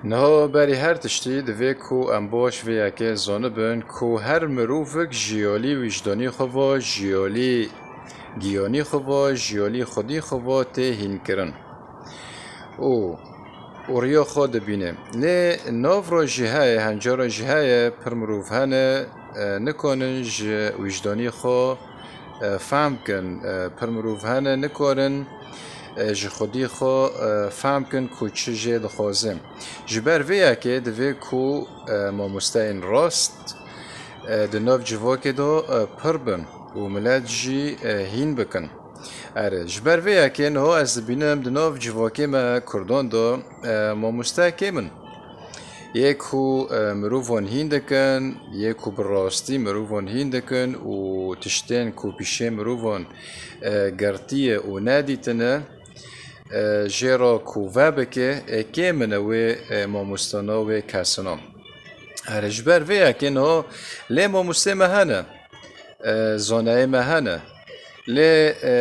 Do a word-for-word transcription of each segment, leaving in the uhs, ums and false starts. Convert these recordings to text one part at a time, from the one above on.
Niha berî her tiştî divê ku em baş vê yekê zanibin ku her mirovik ji alî wijdanî xwe ve, ji alî giyanî xwe ve, ji alî xwedî xwe ve tê hînkirin û û riya xwe dibîne. Lê nav re jî heye, henca re jî heye, pir mirov hene, e, nikarin ji wijdanî xwe, e, fehm kin. E, pir mirov hene, nikarin, e, ji xwedî xwe, e, fehm kin ku çi jê dixwaze. Ji ber vê yekê divê ku, e, mamosteyên rast, e, di nav civakê de, e, pir bin û milet jî, e, hîn bikin. Erê, ji ber vê yekê niha ez dibînim di nav civakê me Kurdan de, e, mamoste kêm in. Yê ku, e, mirovan hîn dikin, yê ku bi rastî mirovan hîn dikin û tiştên ku pîşê mirovan, e, girtiye û nedîtine, e, jê re ku vebike, e, kêm in e wê, e, mamostana wê kesina. Erê, ji ber vê yekê niha lê mamostê me hene, e, zanayê me hene. Lê, e,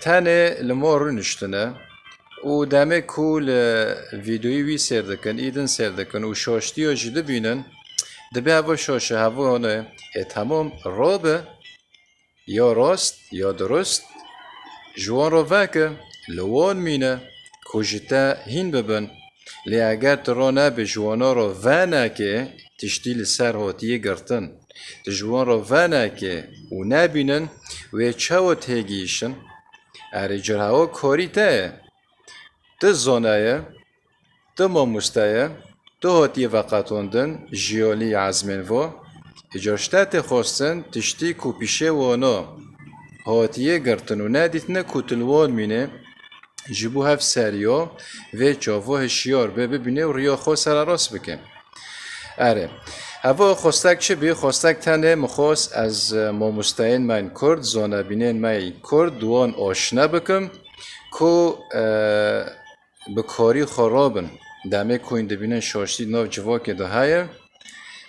tenê li ma rûniştine û demê ku li vîdeoyî wî sêr dikin, îdin sêr dikin û şaştiya jî dibînin, dibe heva şaş e, heva hane, ê temam rabe, ya rast, ya dirust, ji wan re veke, li wan mîne, ku ji te hîn bibin. Lê eger tu ronebê ji wana re venekê, tiştî li ser hatiye girtin, tu ji wan re venekê û nebînin, wê çawa têgihîşin? Erê, cir hewa karî te ye. Tu zana ye, tu mamoste ye, tu hatiye veqetandin ji alî ezmên va. Îcar ji te tê xwestin tiştî ku pîşê wana hatiye girtin û nedîtine ku tu li wan mîne, ji bo hevseriya vê çava hişyar be, bibîne û riya xwe sererast bike. Erê, heva xwestek çi bî? Xwestek tenê min xwest ez, e, mamosteyên me yên Kurd, zanebînên me yên Kurd, di wan aşine bikim ku, e, bi karî xwe rabin. Demê ku hûn dibînin şaştî di nav civakê de heye,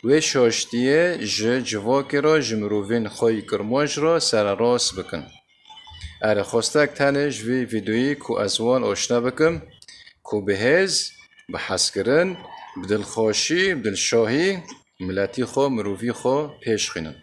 wê şaştiyê ji civakê re, ji mirovên xwe yî kirmanc re sererast bikin. Erê, xwestek tenê ji vî vîdeoyî ku ez wan aşine bikim, ku bi hêz, bi hezkirin, bi dilxweşî, bi dilşahî miletî xwe, mirovî xwe pêş xînin.